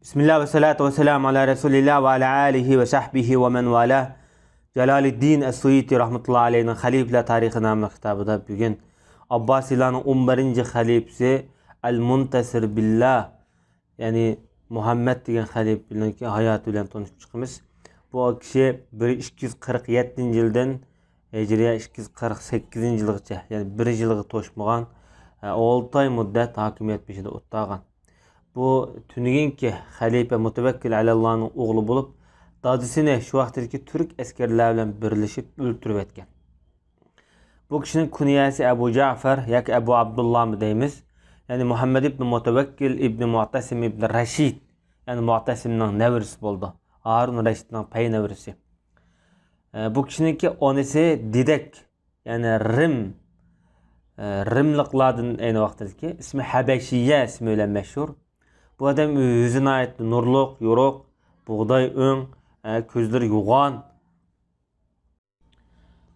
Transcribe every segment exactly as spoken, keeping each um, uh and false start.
بىسمىللا ۋەسسالاتۇ ۋەسسالامۇ ئالا رەسۇلىللا ۋە ئالا ئالىھى ۋە سەھبىھى ۋە مەن ۋالا. جالالىددىن ئەس-سۇيۇتى رەھمەتۇللا ئەلەيھنىڭ خەلىپىلەر تارىخى ناملىق كىتابىدا بۈگۈن ئابباسىيلارنىڭ ئون بىرىنچى خەلىپىسى ئەل مۇنتەسىر بىللا، يەنى مۇھەممەد دېگەن خەلىپىنىڭكى ھاياتى بىلەن تونۇشۇپ چىقىمىز. بۇ كىشى بىر، ئىككى يۈز قىرىق يەتتىنچى يىلدىن ھىجرىيە ئىككى يۈز قىرىق سەككىزىنچى يىلغىچە، يەنى بىر يىلغا توشمىغان، ئە، ئالتە ئاي مۇددەت ھاكىمىيەت بېشىدا ئولتۇرغان. بۇ تۈنۈگۈنكى خەلىپە مۇتەۋەككىل ئەلەللانىڭ ئوغلى بولۇپ، دادىسىنى شۇ ۋاقىتتىكى تۈرك ئەسكەرلەر بىلەن بىرلىشىپ ئۆلتۈرۈۋەتكەن. بۇ كىشىنىڭ كۇنيەسى ئەبۇ جەفەر ياكى ئەبۇ ئابدۇللامۇ دەيمىز. يەنى مۇھەممەد ئىبنى مۇتەۋەككىل ئىبنى مۇئتەسىم ئىبنى رەشىد، يەنى مۇئتەسىمنىڭ نەۋرىسى بولىدۇ. ھارۇن رەشىدنىڭ پەي نەۋرىسى. ئە، بۇ كىشىنىڭكى ئانىسى دېدەك، يەنى رىم، ئە، رىملىقلاردىن ئەينى ۋاقىتتىكى ئىسمى ھەبەشىيە ئىسمى بىلەن مەشھۇر. بۇ ئادەم يۈزى ناھايىتى نۇرلۇق، يورۇق، بۇغداي ئۆڭ، ئە، كۆزلىرى يوغان.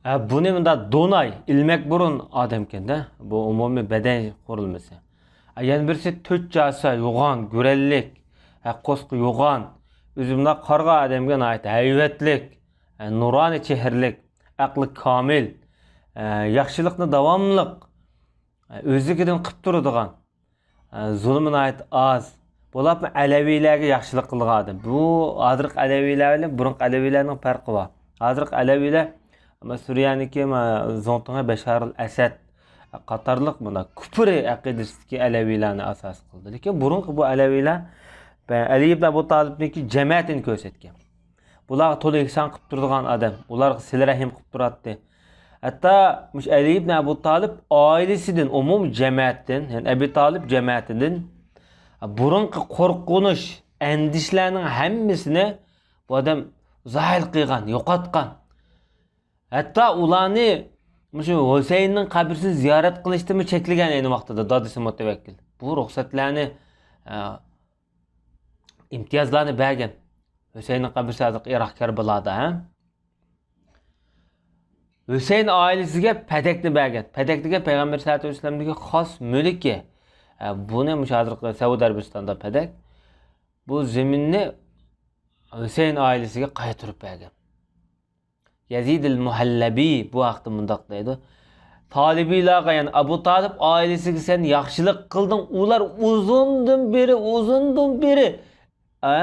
ئە، بۇنى مۇنداق دوناي، ئىلمەك بۇرۇن ئادەمكەن-دە. بۇ ئومۇمىي بەدەن قۇرۇلمىسى. ئە، يەنە بىرسى تۆت چاسا يوغان، گۈرەنلىك، ئە، قورسىقى يوغان، ئۆزى مۇنداق قارىغان ئادەمگە ناھايىتى ھەيۋەتلىك، ئە، نۇرانە چېھرىلىك، ئەقلى كامىل، ئە، ياخشىلىقنى داۋاملىق، ئە، ئۆزلۈكىدىن قىپ تۇرىدىغان، ئە، زۇلۇمى ناھايىتى ئاز. بولۇپمۇ ئەلەۋىيلەرگە ياخشىلىق قىلغان ئادەم. بۇ ھازىرقى ئەلەۋىيلەر بىلەن بۇرۇنقى ئەلەۋىيلەرنىڭ پەرقى بار. ھازىرقى ئەلەۋىيلەر، ئەمما سۈرىيەنىڭكى، ئە، زۇڭتۇڭى بەشارىل ئەسەد قاتارلىق مۇنداق كۇپرى ئەقىدىسىدىكى ئەلەۋىيلەرنى ئاساس قىلدى. لېكىن بۇرۇنقى بۇ ئەلەۋىيلەر، ئە، ئەلى ئىبن ئەبۇ تالىپنىڭكى جەمەتىنى كۆرسەتكەن. بۇلارغا تولا ئېھسان قىلىپ تۇرىدىغان ئادەم، ئۇلارغا سىلە رەھىم قىلىپ تۇراتتى. ھەتتا مۇشۇ ئەلى ئىبن ئەبۇ تالىپ ئائىلىسىدىن، ئومۇمىي جەمەتتىن، يەنى ئەبى تالىپ جەمەتىدىن بۇرۇنقى قورقۇنچ، ئەندىشىلەرنىڭ ھەممىسىنى بۇ ئادەم زاھىر قىلغان، يوقاتقان. ھەتتا ئۇلارنى مۇشۇ ھۈسەيىننىڭ قەبرىسىنى زىيارەت قىلىشتىنمۇ چەكلىگەن ئەينى ۋاقتىدا دادىسى مۇتەۋەككىل. بۇ رۇخسەتلەرنى، ئە، ئىمتىيازلارنى بەرگەن. ھۈسەيىننىڭ قەبرىسى ھازىرقى ئىراق كەربىلادا، ھە؟ ھۈسەيىن ئائىلىسىگە پەدەكنى بەرگەن. پەدەك دېگەن پەيغەمبەر سەللەللاھۇ ئەلەيھى ۋەسەللەمدىكى خاس مۈلكى. ئە، بۇنى مۇشۇ ھازىرقى سەئۇدى ئەرەبىستاندا پەدەك. بۇ زېمىننى ھۈسەيىن ئائىلىسىگە قايتۇرۇپ بەرگەن. يەزىدىل مۇھەللەبى بۇ ھەقتە مۇنداق دەيدۇ: تالىبىيلارغا، يەنى ئەبۇ تالىپ ئائىلىسىگە سەن ياخشىلىق قىلدىڭ. ئۇلار ئۇزۇندىن بېرى، ئۇزۇندىن بېرى، ئە،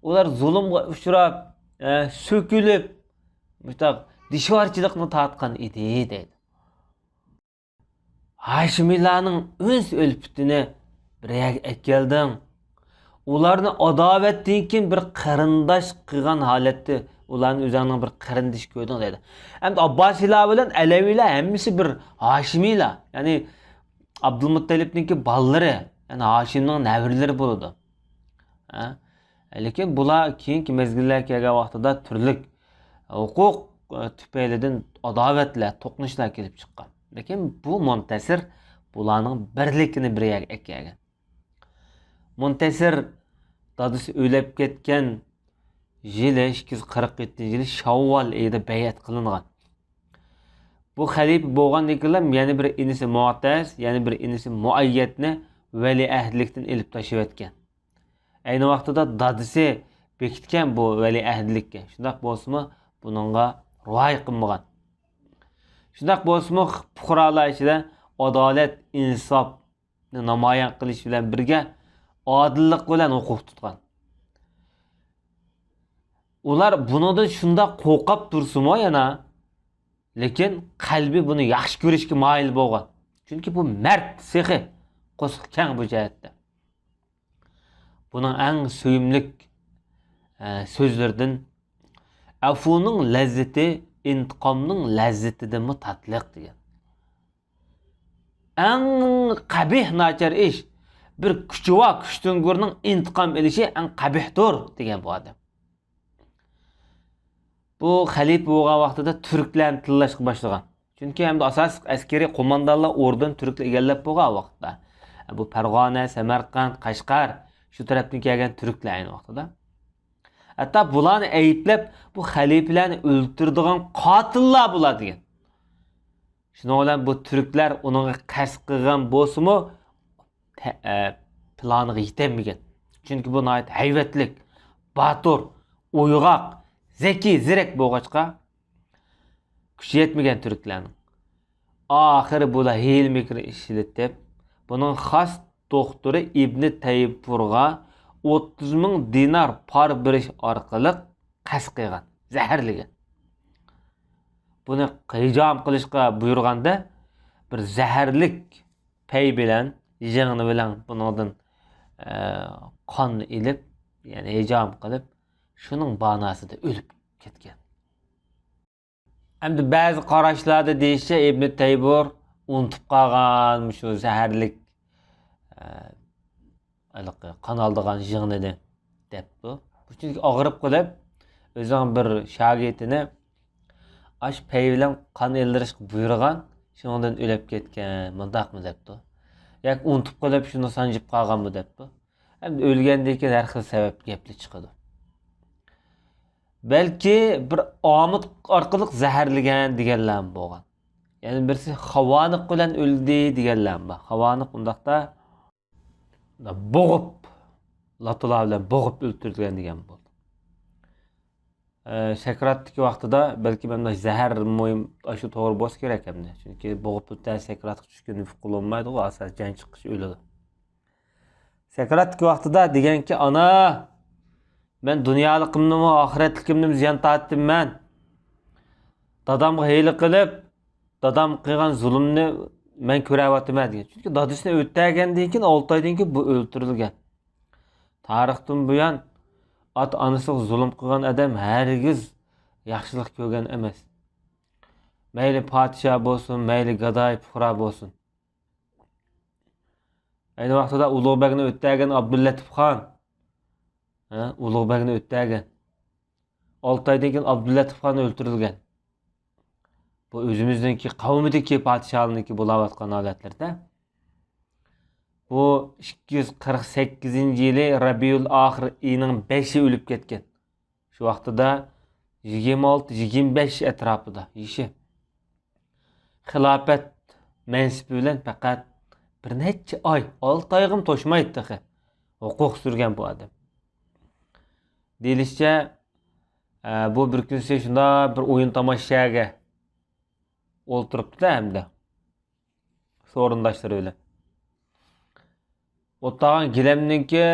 ئۇلار زۇلۇمغا ئۇچراپ، ئە، سۆكۈلۈپ، مۇشۇنداق دىشۋارچىلىقنى تارتقان ئىدى، دەيدۇ. ھاشىمىيلارنىڭ ئۈنس ئۈلپىتىنى بىر يەرگە ئەكەلدىڭ. ئۇلارنى ئاداۋەتتىن كېيىن بىر قېرىنداش قىلغان ھالەتتە، ئۇلارنى ئۆزۈڭنىڭ بىر قېرىندىشى كۆردۈڭ، دەيدۇ. ئەمدى ئابباسىيلار بىلەن ئەلەۋىيلەر ھەممىسى بىر ھاشىمىيلار، يەنى ئابدۇلمۇتتەلىپنىڭكى بالىلىرى، يەنى ھاشىمنىڭ نەۋرىلىرى بولىدۇ. ھە؟ لېكىن بۇلار كېيىنكى مەزگىللەر كەلگەن ۋاقتىدا تۈرلۈك ھوقۇق، ئە، تۈپەيلىدىن ئاداۋەتلەر، توقۇنۇشلار كېلىپ چىققان. لېكىن بۇ مۇنتەسىر بۇلارنىڭ بىرلىكىنى بىر يەرگە ئەكەلگەن. مۇنتەسىر دادىسى ئۆلۈپ كەتكەن يىلى، ئىككى يۈز قىرىق يەتتىنچى يىلى شاۋۋال ئېيىدا بەيئەت قىلىنغان. بۇ خەلىپە بولغاندىن كېيىنلا يەنە بىر ئىنىسى مۇئتەز، يەنە بىر ئىنىسى مۇئەييەدنى ۋەلىئەھدىلىكتىن ئېلىپ تاشلىۋەتكەن. ئەينى ۋاقتىدا دادىسى بېكىتكەن بۇ ۋەلىئەھدىلىككە. شۇنداق بولسىمۇ، بۇنىڭغا رىئايە قىلمىغان. شۇنداق بولسىمۇ، پۇقرالار ئىچىدە ئادالەت، ئىنساپنى نامايان قىلىش بىلەن بىرگە، ئادىللىق بىلەن ھوقۇق تۇتقان. ئۇلار بۇنىڭدىن شۇنداق قورقۇپ تۇرسىمۇ يەنە، لېكىن قەلبى بۇنى ياخشى كۆرۈشكە مايىل بولغان. چۈنكى بۇ مەرد، سېخىي، قورسىقى كەڭ بۇ جەھەتتە. بۇنىڭ ئەڭ سۆيۈملۈك، ئە، سۆزلىرىدىن، «ئەفۇنىڭ لەززىتى ئىنتىقامنىڭ لەززىتىدىنمۇ تاتلىق» دېگەن. ئەڭ قەبىھ، ناچار ئىش، بىر كۈچىۋار كۈچتۈڭگۈرنىڭ ئىنتىقام ئېلىشى ئەڭ قەبىھتۇر، دېگەن بۇ ئادەم. بۇ خەلىپە بولغان ۋاقتىدا تۈركلەرنى تىللاشقا باشلىغان. چۈنكى ئەمدى ئاساسلىق ئەسكىرىي قوماندانلار ئوردىنى تۈركلەر ئىگىلەپ بولغان ۋاقىتتا، بۇ پەرغانە، سەمەرقەنت، قەشقەر، شۇ تەرەپتىن كەلگەن تۈركلەر ئەينى ۋاقتىدا. ھەتتا بۇلارنى ئەيىبلەپ، بۇ خەلىپىلەرنى ئۆلتۈرىدىغان قاتىللار بۇلار دېگەن. شۇنىڭ بىلەن بۇ تۈركلەر ئۇنىڭغا قەست قىلغان بولسىمۇ، تە-، ئە، پىلانىغا يېتەلمىگەن. چۈنكى بۇ ناھايىتى ھەيۋەتلىك، باتۇر، ئويغاق، زەكىي، زېرەك بولغاچقا، كۈچى يەتمىگەن تۈركلەرنىڭ. ئاخىرى بۇلار ھىيلە-مىكىر ئىشلىتىپ، بۇنىڭ خاس دوختۇرى ئىبنى تەيپۇرغا ئوتتۇز مىڭ دىنار پارا بېرىش ئارقىلىق قەست قىلغان، زەھەرلىگەن. بۇنى ھىجام قىلىشقا بۇيرۇغاندا، بىر زەھەرلىك پەي بىلەن، يىڭنە بىلەن بۇنىڭدىن، ئە، قاننى ئېلىپ، يەنى ھىجام قىلىپ، شۇنىڭ باناسىدا ئۆلۈپ كەتكەن. ئەمدى بەزى قاراشلاردا دېيىشىچە، ئىبنى تەيبۇر ئۇنتۇپ قالغان مۇشۇ زەھەرلىك، ئە، ھېلىقى قان ئالىدىغان يىڭنىنى دەپتۇ. چۈنكى ئاغرىپ قېلىپ، ئۆزىنىڭ بىر شاگىرتىنى ئاشۇ پەي بىلەن قان ئېلدۇرۇشقا بۇيرۇغان، شۇنىڭدىن ئۆلۈپ كەتكەن، مۇنداقمۇ دەپتۇ. ياكى ئۇنتۇپ قېلىپ، شۇنى سانجىپ قالغانمۇ دەپتۇ. ئەمدى ئۆلگەندىن كېيىن ھەر خىل سەۋەب، گەپلەر چىقىدۇ. بەلكى بىر ئامۇت ئارقىلىق زەھەرلىگەن دېگەنلەرمۇ بولغان. يەنە بىرسى خاۋانىق بىلەن ئۆلدى دېگەنلەرمۇ بار. خاۋانىق ئۇنداقتا بوغۇپ، لاتىلار بىلەن بوغۇپ ئۆلتۈرۈلگەن دېگەن بولدى. ئە، سەكراتتىكى ۋاقتىدا بەلكىم ئەمدى زەھەر مۇھىم، ئاشۇ توغرا بولسا كېرەك ئەمدى. چۈنكى بوغۇپ ئۆلتۈرسە سەكراتقا چۈشكەن نېفىق قىلىنمايدىغۇ، ئاساسەن جان چىققۇچە ئۆلىدۇ. سەكراتتىكى ۋاقتىدا دېگەنكى، ئانا، مەن دۇنيالىقىمنىمۇ، ئاخىرەتلىكىمنىمۇ زىيان تارتتىم مەن. دادامغا ھىيلە قىلىپ، دادام قىلغان زۇلۇمنى مەن كۆرۈۋاتىمەن دېگەن. چۈنكى دادىسىنى ئۆلتۈرگەندىن كېيىن، ئالتە ئايدىن كېيىن بۇ ئۆلتۈرۈلگەن. تارىختىن بۇيان ئاتا-ئانىسىغا زۇلۇم قىلغان ئادەم ھەرگىز ياخشىلىق كۆرگەن ئەمەس. مەيلى پادىشاھ بولسۇن، مەيلى گاداي پۇقرا بولسۇن. ئەينى ۋاقتىدا ئۇلۇغ بەگنى ئۆلتۈرگەن ئابدۇللەتىپ خان. ھە، ئۇلۇغ بەگنى ئۆلتۈرگەن. ئالتە ئايدىن كېيىن ئابدۇللەتىپ خان ئۆلتۈرۈلگەن. بۇ ئۆزىمىزنىڭكى قەۋمىدىكى پادىشاھلارنىڭكى بولاۋاتقان ھالەتلىرىدە. بۇ ئىككى يۈز قىرىق سەككىزىنچى يىلى رەبىئۇل ئاخىر ئېيىنىڭ بەشى ئۆلۈپ كەتكەن. شۇ ۋاقتىدا يىگىرمە ئالتە، يىگىرمە بەش ئەتراپىدا يېشى. خىلاپەت مەنسىپى بىلەن پەقەت بىر نەچچە ئاي، ئالتە ئايغىمۇ توشمايدۇ تېخى. ھوقۇق سۈرگەن بۇ ئادەم. دېيىلىشىچە، ئە، بۇ بىر كۈنسى شۇنداق بىر ئويۇن تاماشىگە ئولتۇرۇپتۇ-دە ئەمدى. سورۇنداشلىرى بىلەن. ئولتۇرغان گىلەمنىڭكى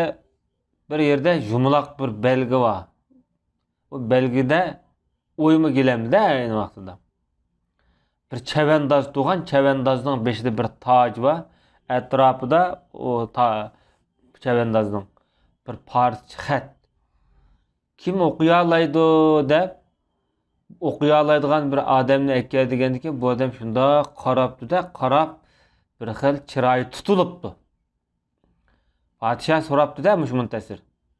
بىر يېرىدە يۇمىلاق بىر بەلگە بار. بۇ بەلگىدە ئويما گىلەمدە ئەينى ۋاقتىدا. بىر چەۋەنداز تۇرغان، چەۋەندازنىڭ بېشىدا بىر تاج بار. ئەتراپىدا ئۇ تا-، چەۋەندازنىڭ بىر پارچە خەت. كىم ئوقۇيالايدۇ دەپ، ئوقۇيالايدىغان بىر ئادەمنى ئەكەل دېگەندىكىن، بۇ ئادەم شۇنداق قاراپتۇ-دە، قاراپ، بىر خىل چىرايى تۇتۇلۇپتۇ. پادىشاھ سوراپتۇ-دە مۇشۇ مۇنتەسىر،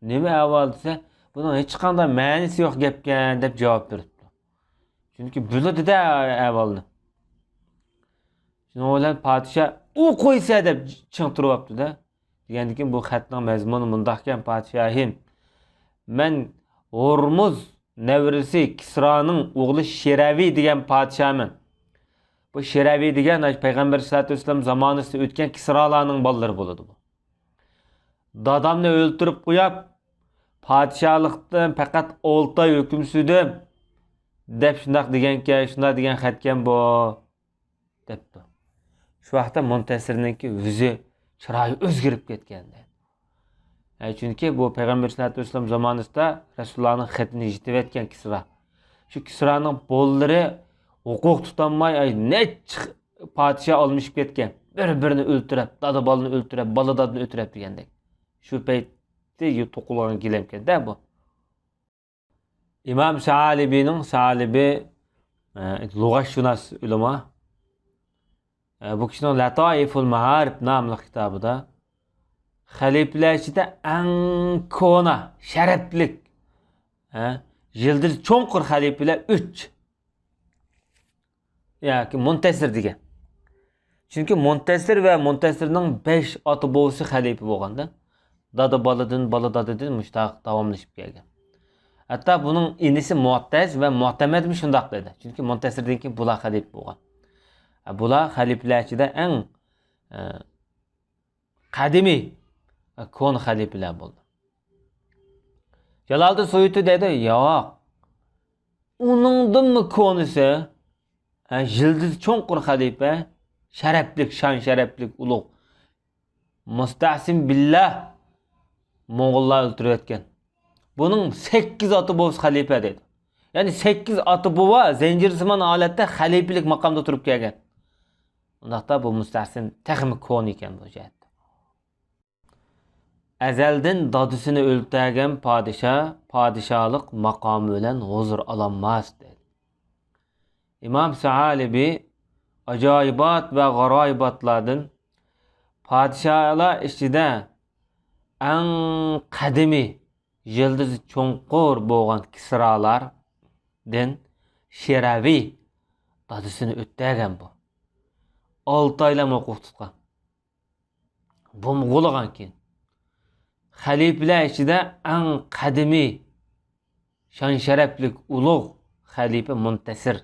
نېمە ئەھۋال دېسە، بۇنىڭ ھېچقانداق مەنىسى يوق گەپكەن دەپ جاۋاب بېرىپتۇ. چۈنكى بىلىدۇ-دە ئەھۋالنى. شۇنىڭ بىلەن پادىشاھ، ئۇ قويسا دەپ چىڭ تۇرۇۋاپتۇ-دە. دېگەندىكىن بۇ خەتنىڭ مەزمۇنى مۇنداقكەن، پادىشاھىم، مەن ھورمۇز نەۋرىسى كىسرانىڭ ئوغلى شىرەۋى دېگەن پادىشاھمەن. بۇ شىرەۋى دېگەن پەيغەمبەر سەللەللاھۇ ئەلەيھى ۋەسەللەم زامانىسىدا ئۆتكەن كىسرالارنىڭ بالىلىرى بولىدۇ بۇ. دادامنى ئۆلتۈرۈپ قويۇپ، پادىشاھلىقتىن پەقەت ئالتە ئي ھۆكۈم سۈردۈم دەپ شۇنداق دېگەنكەن، شۇنداق دېگەن خەتكەن بۇ. دەپتۇ. شۇ ۋاقىتتا مۇنتەسىرنىڭكى يۈزى، چىرايى ئۆزگىرىپ كەتكەن دەيدۇ. ئە، چۈنكى بۇ پەيغەمبەر سەللەللاھۇ ئەلەيھى ۋەسەللەم زامانىسىدا رەسۇلۇللانىڭ خېتىنى يېتىۋەتكەن كىسرا. شۇ كىسرانىڭ بالىلىرى ھوقۇق تۇتالماي، ئاي، نەچچە پادىشاھ ئالمىشىپ كەتكەن. بىر-بىرىنى ئۆلتۈرۈپ، دادا بالىنى ئۆلتۈرۈپ، بالا دادىنى ئۆلتۈرۈپ دېگەندەك. شۇ پەيتتە توقۇلغان گىلەمكەن-دە بۇ. ئىمام سەئالىبىنىڭ، سەئالىبى، ئە، لۇغەتشۇناس ئۆلىما. ئە، بۇ كىشىنىڭ لەتائىفۇل مائارىپ ناملىق كىتابىدا خەلىپىلەر ئىچىدە ئەڭ كونا، شەرەپلىك، ئە، يىلتىزى چوڭقۇر خەلىپىلەر ئۈچ. ياكى مۇنتەسىر دېگەن. چۈنكى مۇنتەسىر ۋە مۇنتەسىرنىڭ بەش ئاتا بوۋىسى خەلىپە بولغاندا، دادا بالىدىن، بالا دادىدىن مۇشۇنداق داۋاملىشىپ كەلگەن. ھەتتا بۇنىڭ ئىنىسى مۇئەتتەز ۋە مۇئتەمەدمۇ شۇنداق دېدى. چۈنكى مۇنتەسىردىن كېيىن بۇلار خەلىپە بولغان. بۇلار خەلىپىلەر ئىچىدە ئەڭ، ئە، قەدىمىي، كونا خەلىپىلەر بولدى. جالالىدىن سۇيۇتى دەيدۇ، ياق. ئۇنىڭدىنمۇ كونىسى، ھە، يىلدىزى چوڭقۇر خەلىپە، شەرەپلىك، شان شەرەپلىك، ئۇلۇغ مۇستەھسىن بىللا موڭغۇللار ئۆلتۈرۈۋەتكەن. بۇنىڭ سەككىز ئاتا بوۋىسى خەلىپە دەيدۇ. يەنى سەككىز ئاتا بوۋا زەنجىرسىمان ھالەتتە خەلىپىلىك ماقامدا تۇرۇپ كەلگەن. ئۇنداقتا بۇ مۇستەھسىن تېخىمۇ كونا ئىكەن بۇ جەھەتتە. ئەزەلدىن دادىسىنى ئۆلتۈرگەن پادىشاھ پادىشاھلىق ماقامى بىلەن ھۇزۇر ئالالماس، دەيدۇ. ئىمام سەئالىبى ئاجايىبات ۋە غارايىباتلاردىن پادىشاھلار ئىچىدە ئەڭ قەدىمىي، يىلدىزى چوڭقۇر بولغان كىسرالاردىن شىرەۋى دادىسىنى ئۆلتۈرگەن بۇ. ئالتە ئايلام ھوقۇق تۇتقان. بۇمۇ غۇلىغان كېيىن. خەلىپىلەر ئىچىدە ئەڭ قەدىمىي، شان-شەرەپلىك ئۇلۇغ خەلىپە مۇنتەسىر.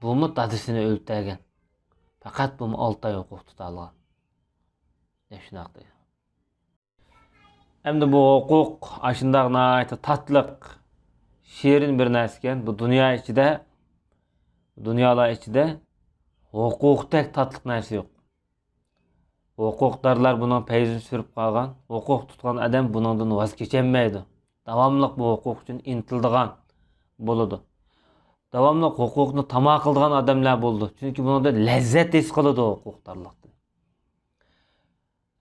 بۇمۇ دادىسىنى ئۆلتۈرگەن. پەقەت بۇمۇ ئالتە ئاي ھوقۇق تۇتالىغان. دەپ شۇنداق دەيدۇ. ئەمدى بۇ ھوقۇق ئاشۇنداق ناھايىتى تاتلىق، شېرىن بىر نەرسىكەن. بۇ دۇنيا ئىچىدە، دۇنيالار ئىچىدە ھوقۇقتەك تاتلىق نەرسە يوق. ھوقۇقدارلار بۇنىڭ پەيزىنى سۈرۈپ قالغان، ھوقۇق تۇتقان ئادەم بۇنىڭدىن ۋاز كېچەلمەيدۇ. داۋاملىق بۇ ھوقۇق ئۈچۈن ئىنتىلىدىغان بولىدۇ. داۋاملىق ھوقۇقنى تاما قىلىدىغان ئادەملەر بولىدۇ. چۈنكى بۇنىڭدىن لەززەت ھېس قىلىدۇ ھوقۇقدارلىقتىن.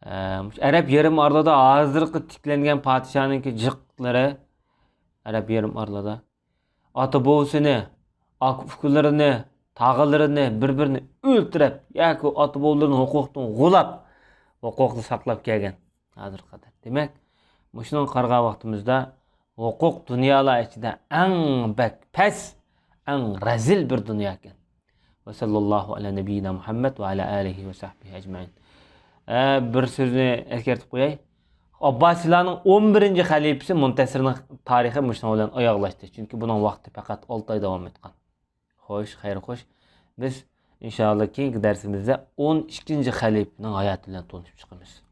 ئە، مۇشۇ ئەرەب يېرىم ئارىلىدا ھازىرقى تىكلەنگەن پادىشاھنىڭكى جىقلىرى، ئەرەب يېرىم ئارىلىدا ئاتا بوۋىسىنى، ئاكا ئۇكىلىرىنى، تاغىلىرىنى بىر-بىرىنى ئۆلتۈرۈپ ياكى ئاتا بوۋىلىرىنى ھوقۇقتىن غۇلاپ، ھوقۇقنى ساقلاپ كەلگەن ھازىرغا قەدەر. دېمەك، مۇشۇنىڭغا قارىغان ۋاقتىمىزدا ھوقۇق دۇنيالار ئىچىدە ئەڭ بەك پەس، ئەڭ رەزىل بىر دۇنيا ئىكەن. ۋە ساللاللاھۇ ئەلا نەبىييىنا مۇھەممەد ۋە ئەلا ئالىھى ۋە سەھبىھى ئەجمەئىن. ئە، بىر سۆزنى ئەسكەرتىپ قوياي. ئابباسىيلارنىڭ ئون بىرىنچى خەلىپىسى مۇنتەسىرنىڭ تارىخى مۇشۇنىڭ بىلەن ئاياغلاشتى. چۈنكى بۇنىڭ ۋاقتى پەقەت ئالتە ئاي داۋام ئەتكەن. خوش، خەير خوش. بىز ئىنشائاللا كېيىنكى دەرسىمىزدە ئون ئىككىنچى خەلىپىنىڭ ھاياتى بىلەن تونۇشۇپ چىقىمىز.